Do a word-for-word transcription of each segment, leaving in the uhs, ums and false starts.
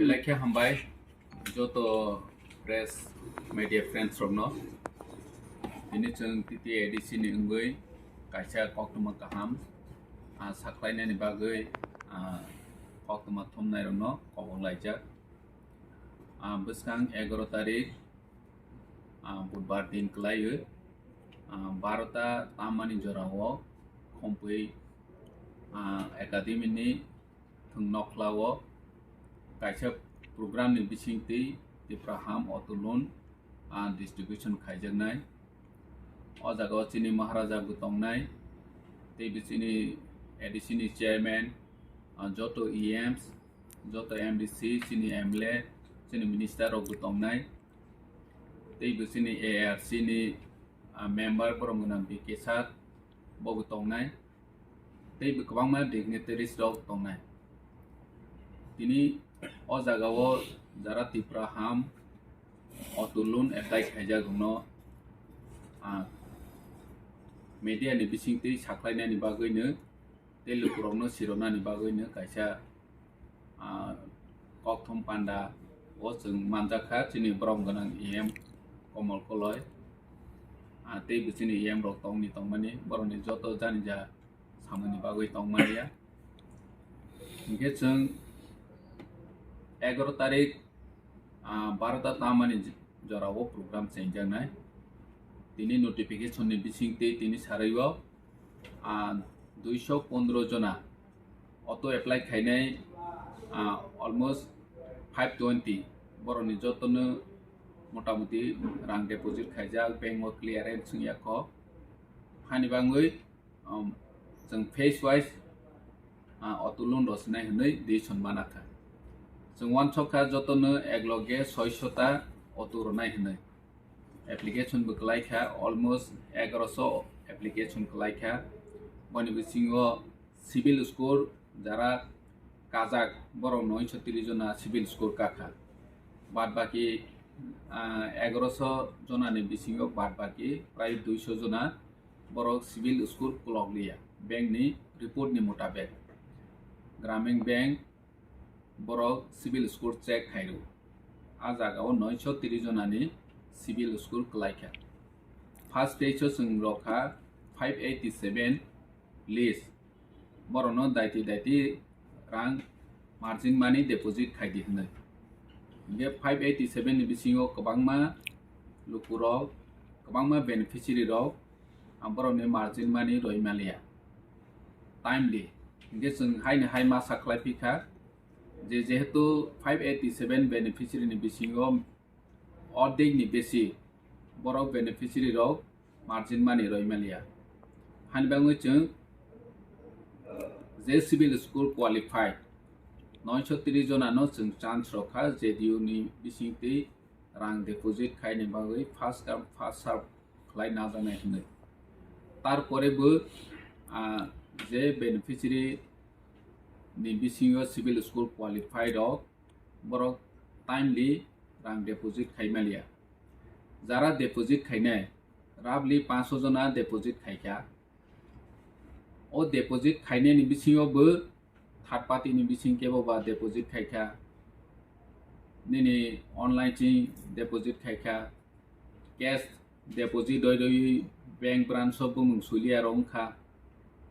Belai khe hambai joto press media friends rokno. Tini chwng T T A D C ni wngwi kaisa koktwma kaham, ah, sakhlainani bagwi, ah, koktwma thumnai rokno kobok laijak. Ah, bwskang egaroh tarik, ah, budbar din kwlaiwi, ah, barota tamani jorao Khompui, ah, academy ni thwng nokhlao kaisa program ni bisingtwi Tipra Ham Otulun, ah, distribution khaijaknai. O jagao chini Maharaja bo tongnai, teibo chini A D C ni chairman, ah, joto E Ms, joto M D C, chini M L A, chini minister rok bo tongnai, teibo chini A R C ni, ah, member borok gwnang B K Sir bo bo tongnai. Tei bo kwbangma dignitaries rok tongnai. Tini o jagao jara Tipra Ham Otulun apply khaijak rokno, ah, media ni bisingtwi sakhlainani bagwino tei lukurokno sironani bagwino kaisa, ah, kokthum panda o chwng manjakha chini borom gwnang E M Komol Koloi, ah, tei bo chini E M rok tongni tongmani borokni joto janija samani bagwi tongmaniya. Hinkhe chwng egaroh tarik, ah, barota tamani jorao program chengjaknai. Tini notification ni bisingtwi tini sarwi o, ah, duiso pondro jona auto apply khainai, ah, almost five twenty borokni jotono motamoti rang deposit khaijak, bank o clearance wngya kho. Hani bagwi, um, chwng phase wise, ah, auto loan rwsinai hwnwi decision manakha. Chwng uansukha jotono ekloge soiso ta auto rwnai hwnwi. Application bo kwlaikha, almost egaroso application kwlaikha. Boni bisingo civil score jara kajak borok noisho tris jona civil score kakha. Bad baki, ah, egaroso jonani bisingo bad baki prai duiso jona borok civil score kolokliya. Bank ni report ni mutabek, Gramin Bank borok civil score check khairw. A jagao noisho tris jonani civil score kwlaikha. First stage o chwng rokha five eighty seven list. Borokno daiti daiti rang margin money deposit khaidi hwnwi. Hinkhe five eighty seven ni bisingo kwbangma lukurok, kwbangma beneficiary rok, ah, borokni margin money roi maliya. Timely. Hinkhe chwng haini hai masa khlai phikha je, jehetu five eighty seven beneficiary ni bisingo ordek ni besi borok beneficiary rok margin money roi maliya. Hani bagwi chwng je civil score qualified noisho tris jona no chwng chance rokha J D U ni bisingtwi rang deposit khaini bagwi first come first serve khlai najaknai hwnwi. Tarpore bo, ah, je beneficiary ni bisingo civil score qualified rok borok timely rang deposit khai maliya. Jara deposit khainai roughly pancho jona deposit khaikha. O deposit khainai ni bisingo bo third party ni bising kebo ba deposit khaikha. Nini online ching deposit khaikha. Cash deposit doi doi bank branch o bumung suliya rok wngkha.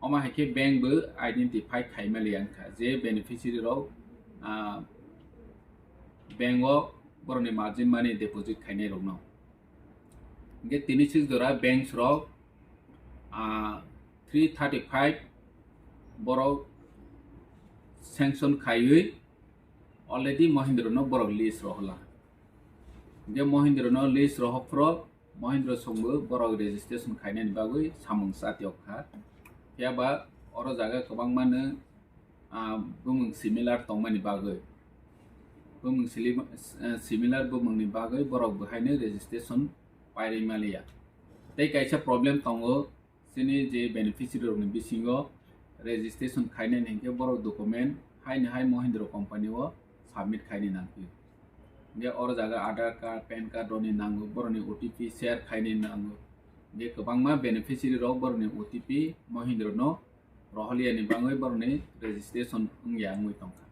Omo hai khe bank bo identify khai maliya wngkha je beneficiary rok, ah, bank o borokni margin money deposit khainai rokno. Hinkhe tini sik jora banks rok, ah, three thirty five borok sanction khaiwi already Mahindra no borok list rohorla. Hinkhe Mahindra no list rohorphro Mahindra songbo borok registration khainani bagwi samung chatiyok kha. Phiya ba oro jaga kwbangma no, ah, bumung similar tongmani bagwi, bumung sili-, eh, similar bumungni bagwi borok bo haino registration pairwi maliya. Tei kaisa problem tongo, chini je beneficiary rokni bisingo registration khainani hinkhe borok document haino hai Mahindra company o submit khaini nangphi. Hinkhe oro jaga Aadhaar card, pan card rokni nango, borokni O T P share khaini nango. Hinkhe kwbangma beneficiary rok borokni O T P Mahindra no rohorliyani bagwi borokni registration wngya wngwi tongkha.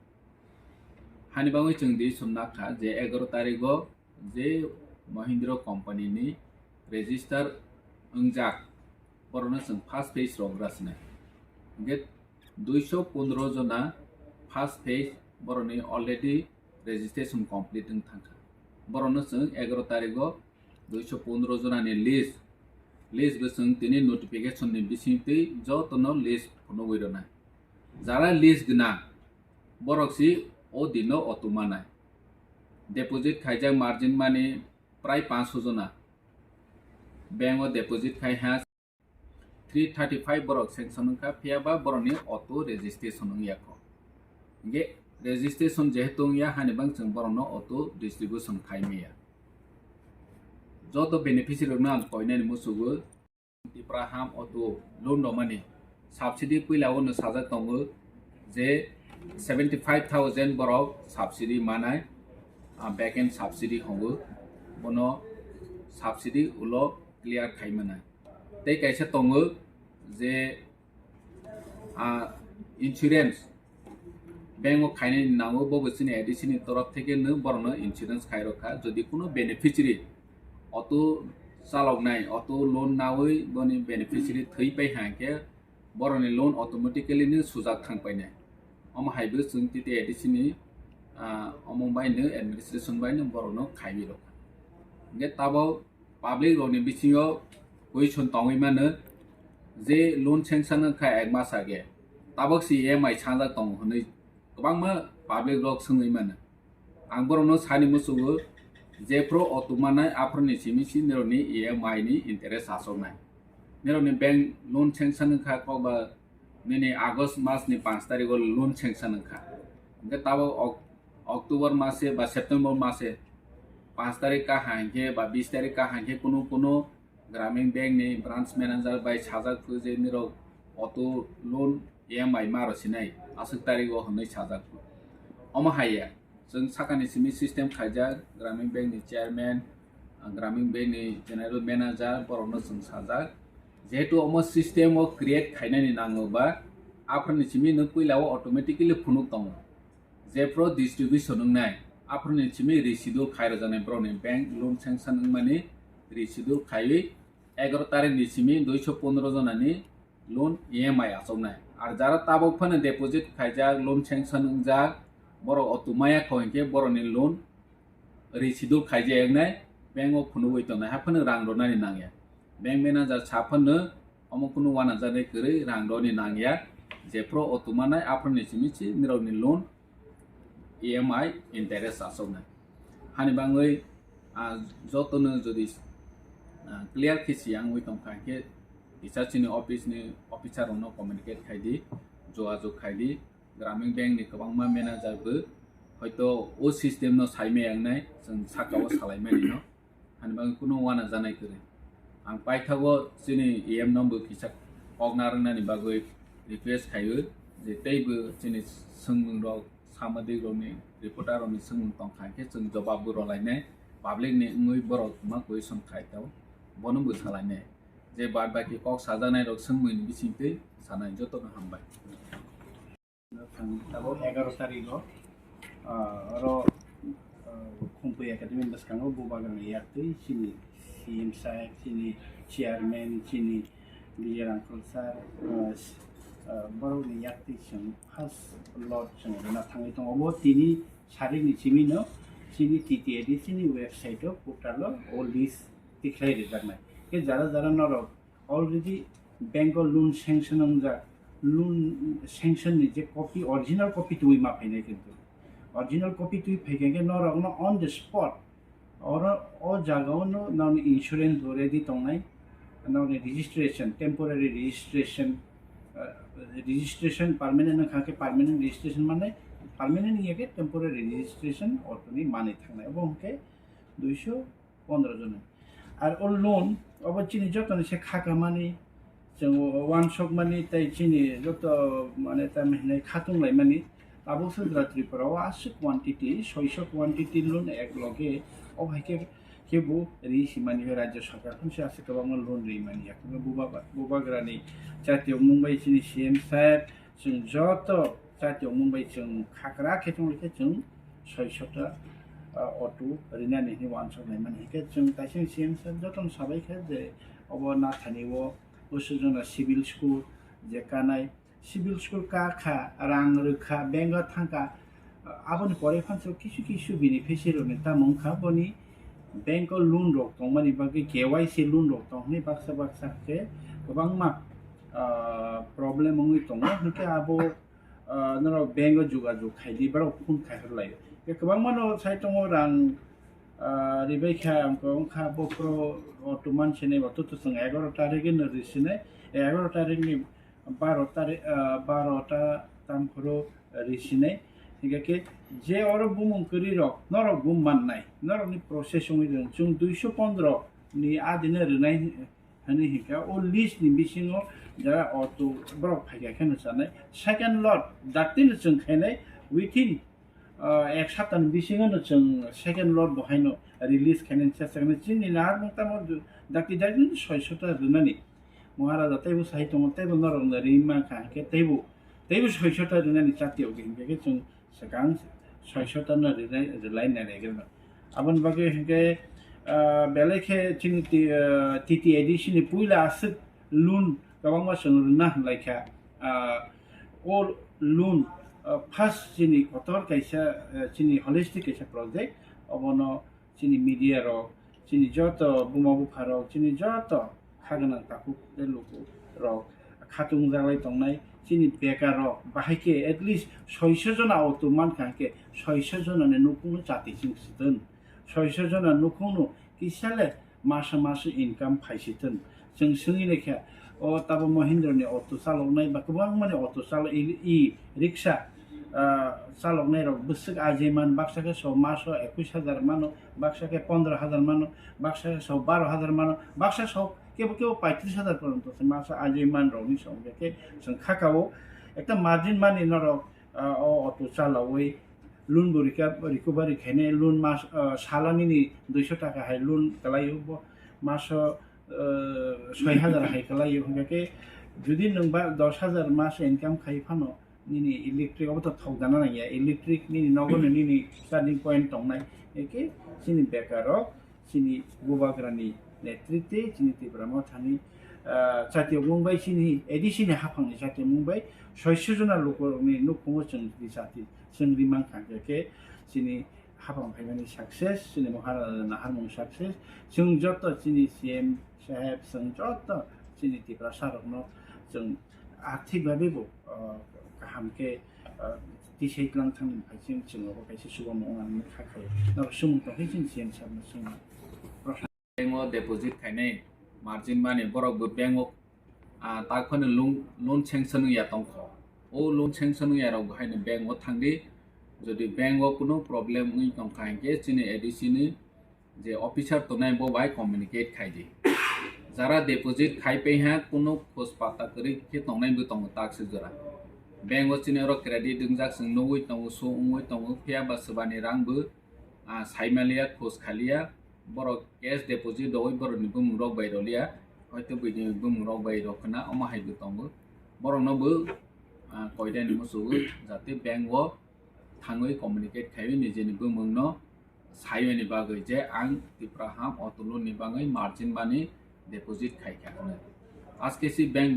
Ani bagwi chwng di sumna kha je egaroh tarigo je Mahindra company ni register wngjak, borokno chwng first phase rok rwsinai. Hingke duiso pondro jona first phase borokni already registration complete wng thangkha. Borokno chwng egaroh tarigo duiso pondro jonani list, list bo chwng tini notification ni bisingtwi jotono list phunugwi rwnai. Jara list gwnang, borok si o dino auto manai. Deposit khaijak margin money prai panch jona. Bank o deposit khai ha three thirty five borok sanction wngkha, phiya ba borokni auto registration wngya kho. Hingke registration jehetu wngya, hani bang chwng borokno auto distribution khai maya. Joto beneficiary rokno ang koinani musugo. Tipra ham auto loan rwmani subsidy puila o no sajak tongo je seventy five thousand borok subsidy manai, ah, back end subsidy hongo, bono subsidy ulo clear khai manai. Tei kaisa tongo je, ah, insurance, bank o khainani nango, bobo chini A D C ni torof theke no borokno insurance khai rokha. Jodi kuno beneficiary auto chaloknai, auto loan nawi boni beneficiary thwi pai ha hingke borokni loan automatically no sujak thang painai. Omo hai bo chwng T T A D C ni, ah, omo bai no administration bai no borokno khaiwi rokha. Hingke tabok public rokni bisingo question tongwi mano je loan sanction wngkha ek mas age, tabok si E M I sanjak tongo hwnwi kwbangma public rok swngwi mano. Ang borokno sani muchungo, jephru auto manai aphuruni simi si nirokni E M I ni interest achuknai. Nirokni bank loan sanction wngkha kokba nini August mas ni panch tarigo loan sanction wngkha. Hingke tabok Ok-, October mase ba September mase panch tarik kaha hingke ba bis tarik kaha hingke kunu kunu Gramin Bank ni branch manager bai sajak phuru je nirok auto loan E M I ma rw sinai aswk tarik o hwnwi sajak phuru. Omo hai ya, chwng sakani simi system khaijak, Gramin Bank ni chairman, ah, Gramin Bank ni general manager borokno chwng sajak. Jehetu omo system o create khainani nango ba, aphuruni simi no puila o automatically phunuk tongo. Jephru distribution wngnai, aphuruni simi reschedule khai rwjaknai borokni bank loan sanction wngmani reschedule khaiwi egaroh tarikni simi duiso pondro jonani loan E M I achuknai. Ar jara tabok phano deposit khaijak, loan sanction wngjak, borok auto maya kho hinkhe borokni loan reschedule khaijak wngnai, bank o phunugwi tongnai, haphano rang rwnani nangya. Bank manager sa phano omo kunu uanajaknai kwrwi rang rwni nangya, jephru auto manai aphuruni simi si nirokni loan E M I interest achuknai. Hani bangwi, ah, jotono jodi, ah, clear khe siyangwi tongkha hinkhe kisa chini office ni officer rokno communicate khai di, jogajog khai di. Gramin Bank ni kwbangma manager bo hoito o system no sai maya wngnai, chwng saka o salai mani no. Hani bagwi kunu uanajaknai kwrwi. Ang paithago chini E M no bo kisa kok narwknani bagwi request khaio je teibo chini swngmung rok, samodik rokni, reporter rokni swngmung tongkha hinkhe chwng jobab bo rwlainai, public ni wngwi borok ma question khai tao, bono bo salainai. Je bad baki kok sajaknai rok swngmung ni bisingtwi sanai, jotono hambai. Thang tabok egaroh tarikgo, ah, oro, ah, Khumpui Academy bwskango Bubagrani yaktwi chini C M saheb, chini chairman, chini Vijay Rangkhol sir, ah, s-, ah, borokni yaktwi chwng first lot chwng rwna thangwi tongo. Obo tini sarikni simino chini T T A D C ni website o portal o o list tikhlai rijaknai. Khe jara jara norok already bank o loan sanction wngjak, loan sanction ni je copy, original copy twi ma phainai kintu. Original copy twi phaikha khe norokno on the spot oro o jaga o no nokni insurance bo ready tongnai, nokni registration, temporary registration, uh, registration permanent wngkha khe permanent registration mannai, permanent wngya khe temporary registration ortoni manwi thangnai. Obo hwnkhe duiso pondro jona. Ar o loan obo chini jotoni se khakamani, chwng uansukmani tei chini joto mane tamo hinwi khatung laimani. Tabuk Tripura o aswk quantity, soiso quantity loan ek loge o hai khe, khe bo ri simani rajya sarkar phano se aswk kwbangma loan ri mani. Yakungno buba-, bubagrani chati wngmung bai chini C M saheb, chwng joto chati wngmung bai chwng khakra khe tong khe chwng soisota, ah, auto rinani hinwi uansuk nai mani. Hinkhe chwng kaisa C M sir jotono sabai kha je obo nathani o bwswk jona civil score je kanai, civil score ka kha, rang rwkha, bank o thangkha, aboni pore phansa kisu kisu beneficiary rokni tamo wngkha boni bank o loan rok tongmani bagwi K Y C loan rok tong hwnwi baksa baksa khe kwbangma, ah, problem wngwi tongo. Hinkhe abo, ah, norok bank o jogajog khai di, borok phone khai hwrwlai. Hinkhe kwbangma no sai tongo rang, ah, ribai kha, wngkha bophuru auto mansinai, auto to chwng egaroh tarikh no risinai, egaroh tarikh ni baro tari-, ah, baro ta tamphuru risinai. Hinkhe khe je oro bumung kwrwi rok norok bo mannai, norokni process wngwi rwng. Chwng duiso pondro ni adino rwnai hwnwi hinkhe o list ni bisingo jara auto borok phaikha kheno chanai. Second lot daktino chwng khainai within, ah, ek saptani bisingo no chwng second lot bo haino release khainani chesta khainai. Chini naharmung tamo dakti dakti soisota rwnani. Maharaja teibo sai tongo, teibo norokno ri mankha, hinkhe teibo, teibo soisota rwnani chati ogi, hinkhe khe chwng swkang soisota no rwnai, rwlai nai rwgwino. Aboni bagwi hinkhe, ah, belai khe chini T-, ah, T T A D C ni puila aswk loan kwbangma chwng rwna hwnlaikha. Ah, o loan, ah, first chini kotor kaisa, ah, chini holistic kaisa project, obono chini media rok, chini joto buma bupha rok, chini joto kha gwnang takhuk tei luku rok khatung jaglai tongnai, chini bekar rok bahai khe at least soiso jona auto mankha hinkhe soiso jona ni nukhung no chati chwng swtun, soiso jona nukhung no kisa le masa masa income phai swtun. Chwng swngwi naikha, o tabo Mahindra ni auto chaloknai ba kwbangma ni auto chalo-, i, i rickshaw, ah, chaloknai rok bwswk ajai man, baksa khe so maso ekwis hajar mano, baksa khe pondro hajar mano, baksa khe so baro hajar mano, baksa so kebo kebo paitris hajar poronto se maso ajai man rokni song khe chwng kha ka o ekta margin mani norok, ah, o auto chalawi loan bo rika-, recovery khainai, loan mas, ah, sala nini duiso taka hai loan kwlaio, bo maso, ah, soi hajar hai kwlaio, hwnkhe khe jodi nwng ba dos hajar mas income khai phano nini electric obo to thok dana nangya, electric nini nogo no nini charging point tongnai, eke chini bekar rok chini bubagrani netritwe chini Tipra Mothani, ah, chati mung bai chini A D C ni haphangni chati mung bai soiso jona lukurokni nukhungo chwng di chati chwng ri mankha, hwnkhe khe chini haphang phaimani success, chini Maharaja naharmung success, chwng joto chini C M saheb, chwng joto chini Tiprasa rokno chwng arthik babe bo, ah, kaham khe, ah, tisai tlang thangni phai chwng, chwng obo kaisa chubamu wngna kha khai. Norok sumung tongkhe chini C M sahebno sumung. Bank o deposit khainai margin mani borok bo bank o, ah, tak phano loan, loan sanction wngya tongkho. O loan sanction wngya rok bo haino bank o thangdi. Jodi bank o kuno problem wngwi tongkha hinkhe chini A D C ni je officer tongnai bo bai communicate khai di. Jara deposit khai paiha kuno khos pata kwrwi khe tongnai bo tongo tak se jora. Bank o chini oro credit wngjak chwng nugwi tongo, so wngwi tongo, phiya ba swbani rang bo, ah, saimaliya, khos khaliya. Borok cash deposit rwui borokni bumung rok bai rwliya, hoito buini bumung rok bai rwkhwna omo hai bo tongo. Borokno bo, ah, koidani muchugwi jate bank o thangwi communicate khaiwi nijeni bumungno saiwini bagwi je ang Tipra Ham auto loan ni bagwi margin money deposit khaikha hwnwi. Aske si bank bo